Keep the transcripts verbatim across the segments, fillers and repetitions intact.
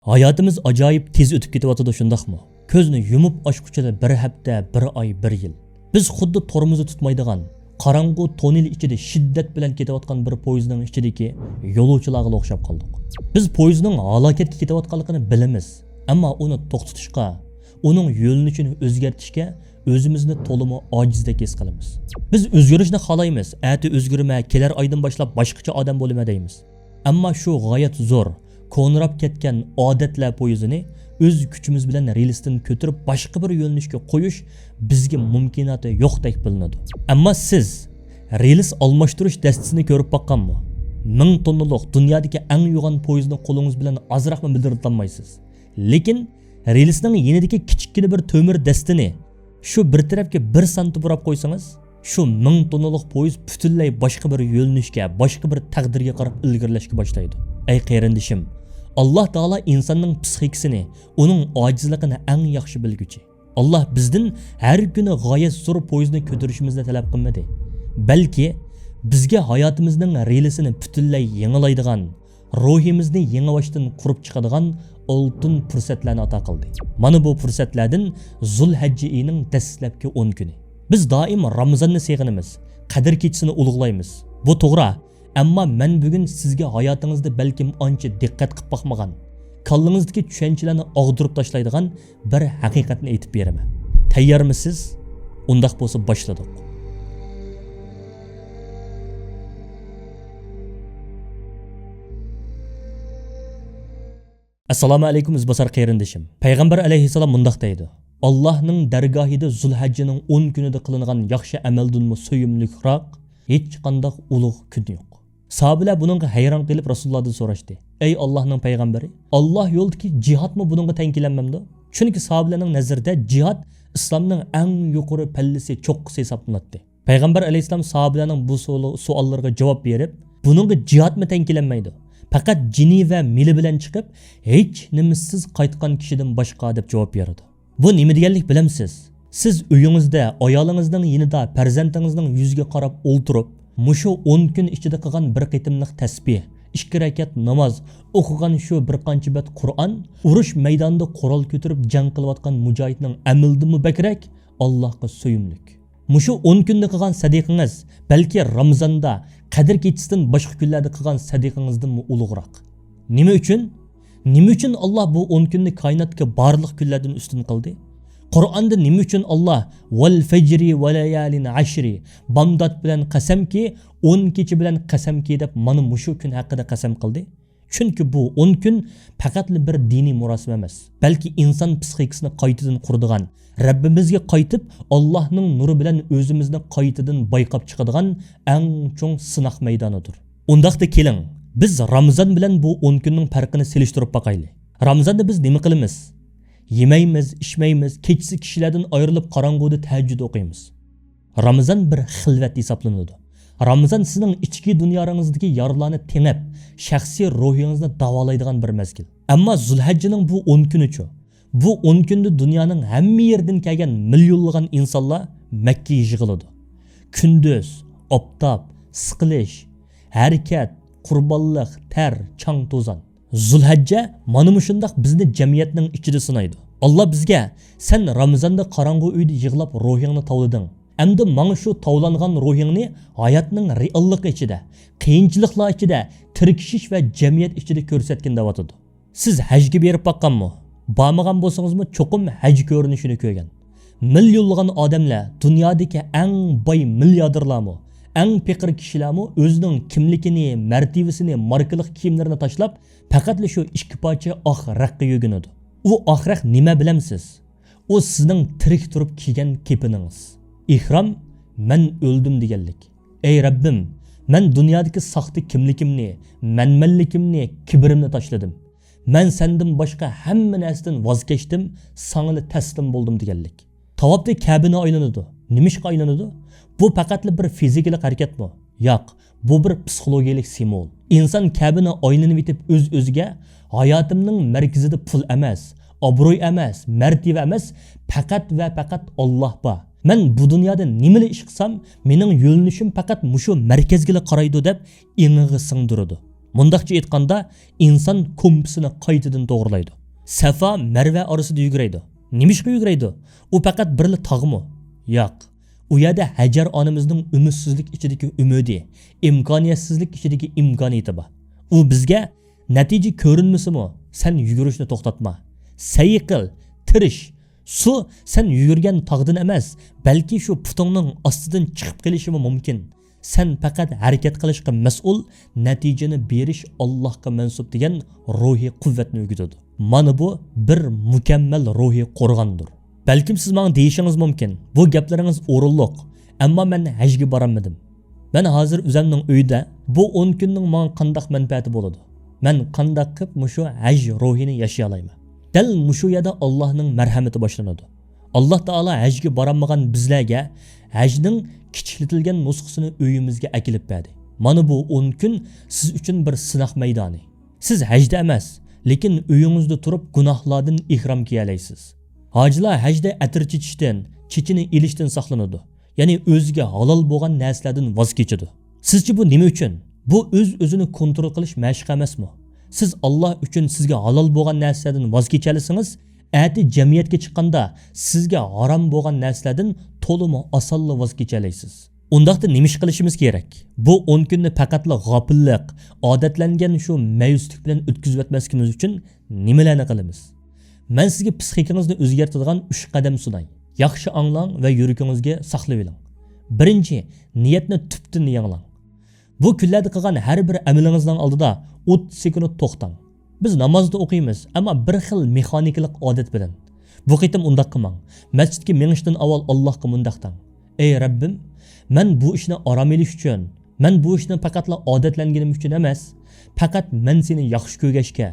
ھاياتىمىز ئاجايىپ تېز ئۆتۈپ كېتىۋاتىدۇ، شۇنداقمۇ؟ كۆزنى يۇمۇپ ئاچقۇچىلا بىر ھەپتە، بىر ئاي، بىر يىل. بىز خۇددى تورمۇزى تۇتمايدىغان، قاراڭغۇ توننېل ئىچىدە شىددەت بىلەن كېتىۋاتقان بىر پويىزنىڭ ئىچىدىكى يولۇچىلارغىلا ئوخشاپ قالدۇق. بىز پويىزنىڭ ھالاكەتكە كېتىۋاتقانلىقىنى بىلىمىز، ئەمما ئۇنى توختىتىشقا، ئۇنىڭ يۆنىلىشىنى ئۆزگەرتىشكە ئۆزىمىزنى تولىمۇ ئاجىزدەك ھېس قىلىمىز. بىز ئۆزگىرىشنى خالايمىز، ئەتە ئۆزگىرىمەن، كېلەر ئايدىن باشلاپ باشقىچە ئادەم بولىمەن دەيمىز. ئەمما شۇ غايەت زور، كونىراپ كەتكەن ئادەتلەر پويىزىنى ئۆز كۈچىمىز بىلەن رېلىستىن كۆتۈرۈپ باشقا بىر يۆنىلىشكە قويۇش بىزگە مۇمكىناتى يوقتەك بىلىنىدۇ. ئەمما سىز رېلىس ئالماشتۇرۇش دەستىسىنى كۆرۈپ باققانمۇ؟ مىڭ توننىلىق دۇنيادىكى ئەڭ يوغان پويىزنى قولىڭىز بىلەن ئازراقمۇ مىدىرلىتالمايسىز. لېكىن رېلىسنىڭ يېنىدىكى كىچىككىنە بىر تۆمۈر دەستىنى شۇ بىر تەرەپكە بىر سانتى بۇراپ قويسىڭىز، شۇ مىڭ توننىلىق پويىز پۈتۈنلەي باشقا بىر يۆنىلىشكە، باشقا بىر تەقدىرگە قاراپ ئىلگىرىلەشكە باشلايدۇ. ئەي قېرىندىشىم، ئاللا تائالا ئىنساننىڭ پسىخىكىسىنى، ئۇنىڭ ئاجىزلىقىنى ئەڭ ياخشى بىلگۈچى. ئاللا بىزدىن ھەر كۈنى غايەت زور پويىزنى كۆتۈرۈشىمىزنى تەلەپ قىلمىدى، بەلكى بىزگە ھاياتىمىزنىڭ رېلىسىنى پۈتۈنلەي يېڭىلايدىغان، روھىمىزنى يېڭىباشتىن قۇرۇپ چىقىدىغان ئالتۇن پۇرسەتلەرنى ئاتا قىلدى. مانا بۇ پۇرسەتلەردىن زۇلھەججە ئېيىنىڭ دەسلەپكى ئون كۈنى. بىز دائىم رامىزاننى سېغىنىمىز، قەدىر كېچىسىنى ئۇلۇغلايمىز. بۇ توغرا. ئەمما مەن بۈگۈن سىزگە ھاياتىڭىزدا بەلكىم ئانچە دىققەت قىلىپ باقمىغان، كاللىڭىزدىكى چۈشەنچىلەرنى ئاغدۇرۇپ تاشلايدىغان بىر ھەقىقەتنى ئېيتىپ بېرىمەن. تەييارمۇسىز؟ ئۇنداق بولسا باشلىدۇق. ئەسسالامۇ ئەلەيكۇم ئىزباسار قېرىندىشىم. پەيغەمبەر ئەلەيھىسسالام مۇنداق دەيدۇ: «ئاللاھنىڭ دەرگاھىدا زۇلھەججىنىڭ ئون كۈنىدە قىلىنغان ياخشى ئەمەلدىنمۇ سۆيۈملۈكراق ھېچقانداق ئۇلۇغ كۈن يوق.» ساھابىلەر بۇنىڭغا ھەيران قېلىپ رەسۇلۇللادىن سوراشتى: «ئەي ئاللاھنىڭ پەيغەمبىرى، ئاللاھ يولىدىكى جىھادمۇ بۇنىڭغا تەڭ كېلەلمەمدۇ؟» چۈنكى ساھابىلەرنىڭ نەزىرىدە جىھاد ئىسلامنىڭ ئەڭ يۇقىرى پەللىسى، چوققىسى ھېسابلىناتتى. پەيغەمبەر ئەلەيھىسسالام ساھابىلەرنىڭ بۇ سوئال-، سوئاللىرىغا جاۋاب بېرىپ، بۇنىڭغا جىھادمۇ تەڭ كېلەلمەيدۇ. پەقەت جېنى ۋە مېلى بىلەن چىقىپ، ھېچ نېمىسىز قايتقان كىشىدىن باشقا، دەپ جاۋاب بېرىدۇ. بۇ نېمە دېگەنلىك بىلەمسىز؟ سىز ئۆيىڭىزدە، ئايالىڭىزنىڭ يېنىدا، پەرزەنتىڭىزنىڭ يۈزىگە قاراپ ئولتۇرۇپ، مۇشۇ ئون كۈن ئىچىدە قىلغان بىر قېتىملىق تەسبىھ، ئىككى رەكەت ناماز، ئوقۇغان شۇ بىر قانچە بەت قۇرئان، ئۇرۇش مەيدانىدا قورال كۆتۈرۈپ جەڭ قىلىۋاتقان مۇجاھىدنىڭ ئەمىلىدىنمۇ بەكرەك ئاللاھقا سۆيۈملۈك. مۇشۇ ئون كۈندە قىلغان سەدىقىڭىز بەلكى رامىزاندا، قەدىر كېچىسىدىن باشقا كۈنلەردە قىلغان سەدىقىڭىزدىنمۇ ئۇلۇغراق. نېمە ئۈچۈن؟ نېمە ئۈچۈن ئاللاھ بۇ ئون كۈننى كائىناتتىكى بارلىق كۈنلەردىن ئۈستۈن قىلدى؟ قۇرئاندا نېمە ئۈچۈن ئاللاھ «ۋەل فەجرى ۋە لەيالىن ئەشرى»، بامدات بىلەن قەسەمكى، ئون كېچە بىلەن قەسەمكى دەپ مانا مۇشۇ كۈن ھەققىدە قەسەم قىلدى؟ چۈنكى بۇ ئون كۈن پەقەتلا بىر دىنىي مۇراسىم ئەمەس، بەلكى ئىنسان پسىخىكىسىنى قايتىدىن قۇرىدىغان، رەببىمىزگە قايتىپ، ئاللاھنىڭ نۇرى بىلەن ئۆزىمىزنى قايتىدىن بايقاپ چىقىدىغان ئەڭ چوڭ سىناق مەيدانىدۇر. ئۇنداقتا كېلىڭ، بىز رامىزان بىلەن بۇ ئون كۈننىڭ پەرقىنى سېلىشتۇرۇپ باقايلى. رامىزاندا بىز نېمە قىلىمىز؟ يېمەيمىز، ئىچمەيمىز، كېچىسى كىشىلەردىن ئايرىلىپ قاراڭغۇدا تەھەججۇد ئوقۇيمىز. رامىزان بىر خىلۋەت ھېسابلىنىدۇ. رامىزان سىزنىڭ ئىچكى دۇنياڭىزدىكى يارىلارنى تېڭىپ، شەخسىي روھىڭىزنى داۋالايدىغان بىر مەزگىل. ئەمما زۇلھەججىنىڭ بۇ ئون كۈنىچۇ؟ بۇ ئون كۈندە دۇنيانىڭ ھەممە يېرىدىن كەلگەن مىليونلىغان ئىنسانلار مەككىگە يىغىلىدۇ. كۈندۈز، ئاپتاپ، سىقىلىش، ھەرىكەت، قۇربانلىق، تەر، چاڭ-توزان. زۇلھەججە مانا مۇشۇنداق بىزنى جەمئىيەتنىڭ ئىچىدە سىنايدۇ. ئاللا بىزگە، «سەن رامىزاندا قاراڭغۇ ئۆيدە يىغلاپ روھىڭنى تاۋلىدىڭ. ئەمدى ماڭا شۇ تاۋلانغان روھىڭنى ھاياتنىڭ رېئاللىقى ئىچىدە، قىيىنچىلىقلار ئىچىدە، تىركىشىش ۋە جەمئىيەت ئىچىدە كۆرسەتكىن» دەۋاتىدۇ. سىز ھەجگە بېرىپ باققانمۇ؟ بارمىغان بولسىڭىزمۇ چوقۇم ھەج كۆرۈنۈشىنى كۆرگەن. مىليونلىغان ئادەملەر، دۇنيادىكى ئەڭ باي مىلياردېرلارمۇ، ئەڭ پېقىر كىشىلەرمۇ ئۆزىنىڭ كىملىكىنى، مەرتىۋىسىنى، ماركىلىق كىيىملىرىنى تاشلاپ، پەقەتلا شۇ ئىككى پارچە ئاق رەخكە يۆگىنىدۇ. ئۇ ئاق رەخ نېمە بىلەمسىز؟ ئۇ سىزنىڭ تىرىك تۇرۇپ كىيگەن كېپىنىڭىز. ئېھرام، مەن ئۆلدۈم دېگەنلىك. ئەي رەببىم، مەن دۇنيادىكى ساختا كىملىكىمنى، مەنمەنلىكىمنى، كىبرىمنى تاشلىدىم. مەن سەندىن باشقا ھەممە نەرسىدىن ۋاز كەچتىم، ساڭىلا تەسلىم بولدۇم دېگەنلىك. تاۋاپتا كەبىنى ئايلىنىدۇ. نېمىشقا ئايلىنىدۇ؟ بۇ پەقەتلا بىر فىزىكىلىق ھەرىكەتمۇ؟ ياق، بۇ بىر پسىخولوگىيەلىك سىمۋول. ئىنسان كەبىنى ئايلىنىۋېتىپ ئۆز-ئۆزىگە، «ھاياتىمنىڭ مەركىزىدە پۇل ئەمەس، ئابرۇي ئەمەس، مەرتىۋە ئەمەس، پەقەت ۋە پەقەت ئاللاھ بار. مەن بۇ دۇنيادا نېمىلا ئىش قىلسام، مېنىڭ يۆنىلىشىم پەقەت مۇشۇ مەركەزگىلا قارايدۇ» دەپ ئېڭىغا سىڭدۈرىدۇ. مۇنداقچە ئېيتقاندا، ئىنسان كومپىسىنى قايتىدىن توغرىلايدۇ. سەفا، مەرۋە ئارىسىدا يۈگۈرەيدۇ. نېمىشقا يۈگۈرەيدۇ؟ ئۇ پەقەت بىرلا تاغمۇ؟ ياق. ئۇ يەردە ھەجەر ئانىمىزنىڭ ئۈمىدسىزلىك ئىچىدىكى ئۈمىدى، ئىمكانىيەتسىزلىك ئىچىدىكى ئىمكانىيىتى بار. ئۇ بىزگە، نەتىجە كۆرۈنمىسىمۇ، سەن يۈگۈرۈشنى توختاتما. سەي قىل، تىرىش. سۇ سەن يۈگۈرگەن تاغدىن ئەمەس، بەلكى شۇ پۇتۇڭنىڭ ئاستىدىن چىقىپ قېلىشىمۇ مۇمكىن. سەن پەقەت ھەرىكەت قىلىشقا مەسئۇل، نەتىجىنى بېرىش ئاللاھقا مەنسۇپ دېگەن روھىي قۇۋۋەتنى ئۆگىتىدۇ. مانا بۇ بىر مۇكەممەل روھىي قورغاندۇر. بەلكىم سىز ماڭا دېيىشىڭىز مۇمكىن، بۇ گەپلىرىڭىز ئورۇنلۇق، ئەمما مەن ھەجگە بارالمىدىم. مەن ھازىر ئۆزەمنىڭ ئۆيىدە، بۇ ئون كۈننىڭ ماڭا قانداق مەنپەئەتى بولىدۇ؟ مەن قانداق قىلىپ مۇشۇ ھەج روھىنى ياشىيالايمەن؟ دەل مۇشۇ يەردە ئاللاھنىڭ مەرھەمىتى باشلىنىدۇ. ئاللاھ تائالا ھەجگە بارالمىغان بىزلەرگە ھەجنىڭ كىچىكلىتىلگەن نۇسخىسىنى ئۆيىمىزگە ئەكېلىپ بەردى. مانا بۇ ئون كۈن سىز ئۈچۈن بىر سىناق مەيدانى. سىز ھەجدە ئەمەس، لېكىن ئۆيىڭىزدە تۇرۇپ گۇناھلاردىن ئېھرام كىيەلەيسىز. ھاجىلار ھەجدە ئەتىر چېچىشتىن، چېچىنى ئېلىشتىن ساقلىنىدۇ. يەنى ئۆزىگە ھالال بولغان نەرسىلەردىن ۋاز كېچىدۇ. سىزچە بۇ نېمە ئۈچۈن؟ بۇ ئۆز-ئۆزىنى كونترول قىلىش مەشىقى ئەمەسمۇ؟ سىز ئاللاھ ئۈچۈن سىزگە ھالال بولغان نەرسىلەردىن ۋاز كېچەلىسىڭىز، ئەتە جەمئىيەتكە چىققاندا سىزگە ھارام بولغان نەرسىلەردىن تولىمۇ ئاسانلا ۋاز كېچەلەيسىز. ئۇنداقتا نېمە ئىش قىلىشىمىز كېرەك؟ بۇ ئون كۈننى پەقەتلا غاپىللىق، ئادەتلەنگەن شۇ مەيۈسلۈك بىلەن ئۆتكۈزۈۋەتمەسلىكىمىز ئۈچۈن نېمىلەرنى قىلىمىز؟ مەن سىزگە پىسخىكىڭىزنى ئۆزگەرتىدىغان ئۈچ قەدەم سۇناي. ياخشى ئاڭلاڭ ۋە يۈرىكىڭىزگە ساقلىۋېلىڭ. بىرىنچى، نىيەتنى تۈپتىن يېڭىلاڭ. بۇ كۈنلەردە قىلغان ھەر بىر ئەمىلىڭىزنىڭ ئالدىدا ئوتتۇز سېكۇنت توختاڭ. بىز نامازدا ئوقۇيمىز، ئەمما بىر خىل مېخانىكىلىق ئادەت بىلەن. بۇ قېتىم ئۇنداق قىلماڭ. مەسچىتكە مېڭىشتىن ئاۋۋال ئاللاھقا مۇنداق دەڭ: ئەي رەببىم، مەن بۇ ئىشنى ئارام ئېلىش ئۈچۈن، مەن بۇ ئىشنى پەقەتلا ئادەتلەنگىنىم ئۈچۈن ئەمەس، پەقەت مەن سېنى ياخشى كۆرگەچكە،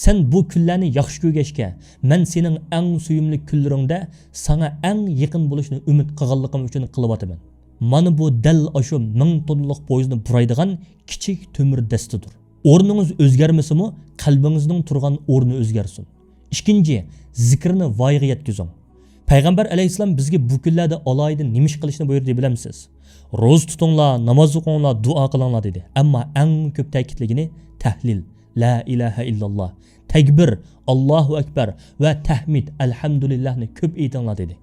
سەن بۇ كۈنلەرنى ياخشى كۆرگەچكە، مەن سېنىڭ ئەڭ سۆيۈملۈك كۈنلىرىڭدە ساڭا ئەڭ يېقىن بولۇشنى ئۈمىد قىلغانلىقىم ئۈچۈن قىلىۋاتىمەن. مانا بۇ دەل ئاشۇ مىڭ توننىلىق پويىزنى بۇرايدىغان كىچىك تۆمۈر دەستىدۇر. ئورنىڭىز ئۆزگەرمىسىمۇ، قەلبىڭىزنىڭ تۇرغان ئورنى ئۆزگەرسۇن. ئىككىنچى، زىكىرنى ۋايىغا يەتكۈزۈڭ. پەيغەمبەر ئەلەيھىسسالام بىزگە بۇ كۈنلەردە ئالاھىدە نېمە ئىش قىلىشنى بۇيرۇدى بىلەمسىز؟ روزا تۇتۇڭلار، ناماز ئوقۇڭلار، دۇئا قىلىڭلار دېدى. ئەمما ئەڭ كۆپ تەكىتلىگىنى تەھلىل، لا ئىلاھە ئىللاللا، تەكبىر، ئاللاھۇ ئەكبەر ۋە تەھمىد، ئەلھەمدۇلىللاھنى كۆپ ئېيتىڭلار دېدى.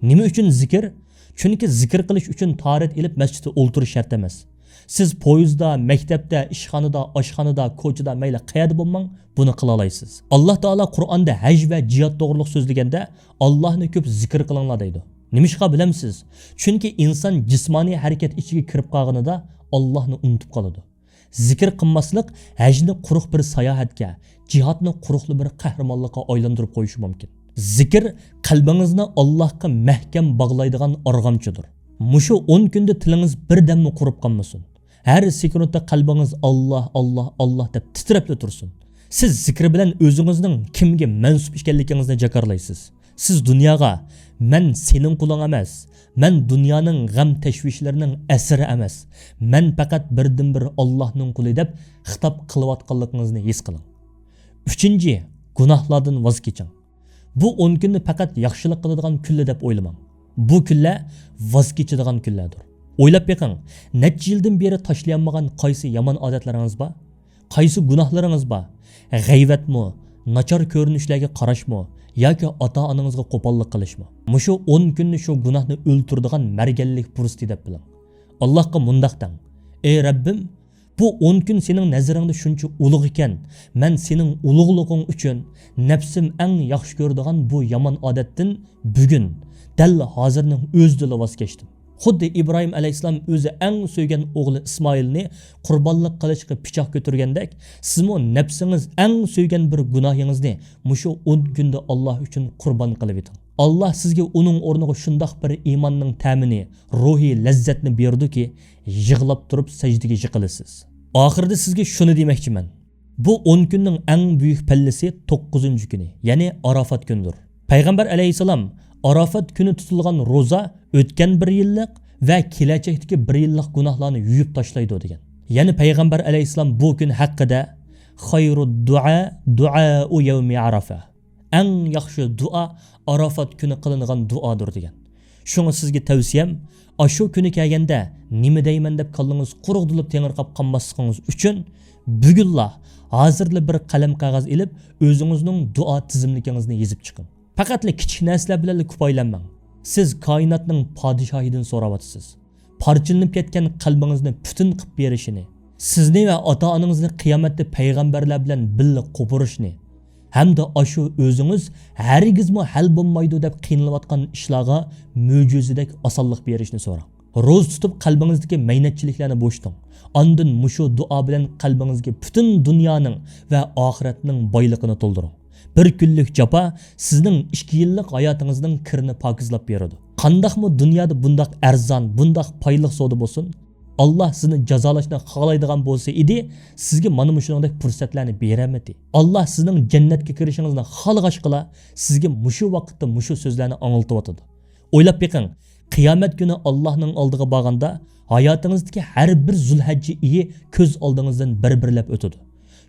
نېمە ئۈچۈن زىكىر؟ چۈنكى زىكىر قىلىش ئۈچۈن تاھارەت ئېلىپ مەسچىتتە ئولتۇرۇش شەرت ئەمەس. سىز پويىزدا، مەكتەپتە، ئىشخانىدا، ئاشخانىدا، كوچىدا، مەيلى قەيەردە بولماڭ، بۇنى قىلالايسىز. ئاللاھ تائالا قۇرئاندا ھەج ۋە جىھاد توغرۇلۇق سۆزلىگەندە، ئاللاھنى كۆپ زىكىر قىلىڭلار دەيدۇ. نېمىشقا بىلەمسىز؟ چۈنكى ئىنسان جىسمانىي ھەرىكەت ئىچىگە كىرىپ قالغىنىدا ئاللاھنى ئۇنتۇپ قالىدۇ. زىكىر قىلماسلىق ھەجنى قۇرۇق بىر ساياھەتكە، جىھادنى قۇرۇقلا بىر قەھرىمانلىققا ئايلاندۇرۇپ قويۇشى مۇمكىن. زىكىر قەلبىڭىزنى ئاللاھقا مەھكەم باغلايدىغان ئارغامچىدۇر. مۇشۇ ئون كۈندە تىلىڭىز بىردەممۇ قۇرۇپ قالمىسۇن. ھەر سېكۇنتتا قەلبىڭىز «ئاللاھ، ئاللاھ، ئاللاھ» دەپ تىترەپلا تۇرسۇن. سىز زىكىر بىلەن ئۆزىڭىزنىڭ كىمگە مەنسۇپ ئىكەنلىكىڭىزنى جاكارلايسىز. سىز دۇنياغا «مەن سېنىڭ قۇلۇڭ ئەمەس، مەن دۇنيانىڭ غەم-تەشۋىشلىرىنىڭ ئەسىرى ئەمەس، مەن پەقەت بىردىنبىر ئاللاھنىڭ قۇلى» دەپ خىتاب قىلىۋاتقانلىقىڭىزنى ھېس قىلىڭ. ئۈچىنچى، گۇناھلاردىن ۋاز كېچىڭ. بۇ ئون كۈننى پەقەت ياخشىلىق قىلىدىغان كۈنلەر دەپ ئويلىماڭ. بۇ كۈنلەر ۋاز كېچىدىغان كۈنلەردۇر. ئويلاپ بېقىڭ، نەچچە يىلدىن بېرى تاشلىيالمىغان قايسى يامان ئادەتلىرىڭىز بار؟ قايسى گۇناھلىرىڭىز بار؟ غەيۋەتمۇ، ناچار كۆرۈنۈشلەرگە قاراشمۇ ياكى ئاتا-ئانىڭىزغا قوپاللىق قىلىشمۇ؟ مۇشۇ ئون كۈننى شۇ گۇناھنى ئۆلتۈرىدىغان مەرگەنلىك پۇرسىتى دەپ بىلىڭ. ئاللاھقا مۇنداق دەڭ: «ئەي رەببىم، بۇ ئون كۈن سېنىڭ نەزىرىڭدە شۇنچە ئۇلۇغ ئىكەن، مەن سېنىڭ ئۇلۇغلۇقۇڭ ئۈچۈن نەپسىم ئەڭ ياخشى كۆرىدىغان بۇ يامان ئادەتتىن بۈگۈن، دەل ھازىرنىڭ ئۆزىدىلا ۋاز كەچتىم.» خۇددى ئىبراھىم ئەلەيھىسسالام ئۆزى ئەڭ سۆيگەن ئوغلى ئىسمائىلنى قۇربانلىق قىلىشقا پىچاق كۆتۈرگەندەك، سىزمۇ نەپسىڭىز ئەڭ سۆيگەن بىر گۇناھىڭىزنى مۇشۇ ئون كۈندە ئاللاھ ئۈچۈن قۇربان قىلىۋېتىڭ. ئاللاھ سىزگە ئۇنىڭ ئورنىغا شۇنداق بىر ئىماننىڭ تەمىنى، روھىي لەززەتنى بېرىدۇكى، يىغلاپ تۇرۇپ سەجدىگە يىقىلىسىز. ئاخىرىدا سىزگە شۇنى دېمەكچىمەن. بۇ ئون كۈننىڭ ئەڭ بۈيۈك پەللىسى توققۇزىنچى كۈنى، يەنى ئاراپات كۈنىدۇر. پەيغەمبەر ئەلەيھىسسالام، «ئاراپات كۈنى تۇتۇلغان روزا ئۆتكەن بىر يىللىق ۋە كېلەچەكتىكى بىر يىللىق گۇناھلارنى يۇيۇپ تاشلايدۇ» دېگەن. يەنە پەيغەمبەر ئەلەيھىسسالام بۇ كۈن ھەققىدە، «خەيرۇد دۇئا دۇئائۇ يەۋمى ئارافە.» ئەڭ ياخشى دۇئا ئاراپات كۈنى قىلىنغان دۇئادۇر دېگەن. شۇڭا سىزگە تەۋسىيەم، ئاشۇ كۈنى كەلگەندە نېمە دەيمەن دەپ كاللىڭىز قۇرۇقدىلىپ تېڭىرقاپ قالماسلىقىڭىز ئۈچۈن، بۈگۈنلا، ھازىرلا بىر قەلەم قەغەز ئېلىپ، ئۆزىڭىزنىڭ دۇئا تىزىملىكىڭىزنى يېزىپ چىقىڭ. پەقەتلا كىچىك نەرسىلەر بىلەنلا كۇپايىلانماڭ. سىز كائىناتنىڭ پادىشاھىدىن سوراۋاتىسىز. پارچىلىنىپ كەتكەن قەلبىڭىزنى پۈتۈن قىلىپ بېرىشىنى، سىزنى ۋە ئاتا-ئانىڭىزنى قىيامەتتە پەيغەمبەرلەر بىلەن بىللە قوپۇرۇشنى ھەمدە ئاشۇ ئۆزىڭىز ھەرگىزمۇ ھەل بولمايدۇ دەپ قىينىلىۋاتقان ئىشلارغا مۆجىزىدەك ئاسانلىق بېرىشنى سوراڭ. روزا تۇتۇپ قەلبىڭىزدىكى مەينەتچىلىكلەرنى بوشىتىڭ. ئاندىن مۇشۇ دۇئا بىلەن قەلبىڭىزگە پۈتۈن دۇنيانىڭ ۋە ئاخىرەتنىڭ بايلىقىنى تولدۇرۇڭ. بىر كۈنلۈك جاپا سىزنىڭ ئىككى يىللىق ھاياتىڭىزنىڭ كىرىنى پاكىزلاپ بېرىدۇ. قانداقمۇ دۇنيادا بۇنداق ئەرزان، بۇنداق پايدىلىق سودا بولسۇن؟ ئاللا سىزنى جازالاشنى خالايدىغان بولسا ئىدى، سىزگە مانا مۇشۇنىڭدەك پۇرسەتلەرنى بېرەلمىدى. ئاللا سىزنىڭ جەننەتكە كىرىشىڭىزنى خالىغاچقىلا، سىزگە مۇشۇ ۋاقىتتا مۇشۇ سۆزلەرنى ئاڭلىتىۋاتىدۇ. ئويلاپ بېقىڭ، قىيامەت كۈنى ئاللانىڭ ئالدىغا بارغاندا، ھاياتىڭىزدىكى ھەر بىر زۇلھەججە ئېيى كۆز ئالدىڭىزدىن بىر-بىرلەپ ئۆتىدۇ.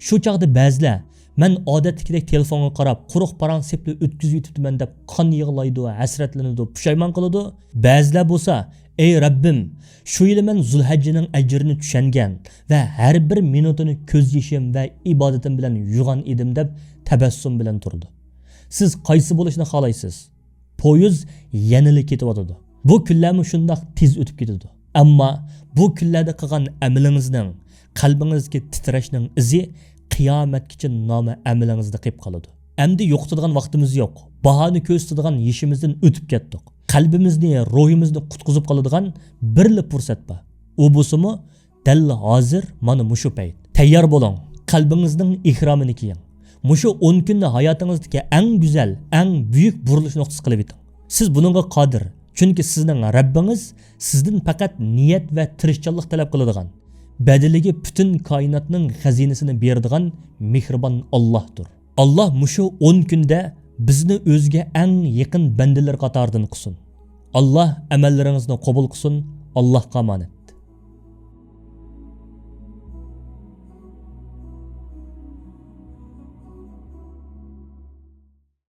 شۇ چاغدا بەزىلەر، مەن ئادەتتىكىدەك تېلېفونغا قاراپ، قۇرۇق پاراڭ سېپىلا ئۆتكۈزۈۋېتىپتىمەن دەپ قان يىغلايدۇ، ھەسرەتلىنىدۇ، پۇشايمان قىلىدۇ. بەزىلەر بولسا، ئەي رەببىم، شۇ يىلى مەن زۇلھەججىنىڭ ئەجرىنى چۈشەنگەن ۋە ھەر بىر مىنۇتىنى كۆز يېشىم ۋە ئىبادىتىم بىلەن يۇغان ئىدىم دەپ تەبەسسۇم بىلەن تۇرىدۇ. سىز قايسى بولۇشنى خالايسىز؟ پويىز يەنىلا كېتىۋاتىدۇ. بۇ كۈنلەرمۇ شۇنداق تېز ئۆتۈپ كېتىدۇ. ئەمما بۇ كۈنلەردە قىلغان ئەمىلىڭىزنىڭ، قەلبىڭىزدىكى تىترەشنىڭ ئىزى قىيامەتكىچە نامە ئەمىلىڭىزدە قېلىپ قالىدۇ. ئەمدى يوقىتىدىغان ۋاقتىمىز يوق. باھانى كۆرسىتىدىغان يېشىمىزدىن ئۆتۈپ كەتتۇق. قەلبىمىزنى، روھىمىزنى قۇتقۇزۇپ قالىدىغان بىرلا پۇرسەت بار. ئۇ بولسىمۇ دەل ھازىر، مانا مۇشۇ پەيت. تەييار بولۇڭ، قەلبىڭىزنىڭ ئېھرامىنى كىيىڭ. مۇشۇ ئون كۈننى ھاياتىڭىزدىكى ئەڭ گۈزەل، ئەڭ بۈيۈك بۇرۇلۇش نۇقتىسى قىلىۋېتىڭ. سىز بۇنىڭغا قادىر، چۈنكى سىزنىڭ رەببىڭىز سىزدىن پەقەت نىيەت ۋە تىرىشچانلىق تەلەپ قىلىدىغان، بەدىلىگە پۈتۈن كائىناتنىڭ خەزىنىسىنى بېرىدىغان مېھرىبان ئاللاھتۇر. ئاللاھ مۇشۇ ئون كۈندە بىزنى ئۆزىگە ئەڭ يېقىن بەندىلىرى قاتارىدىن قىلسۇن. ئاللاھ ئەمەللىرىڭىزنى قوبۇل قىلسۇن. ئاللاھقا ئامانەت.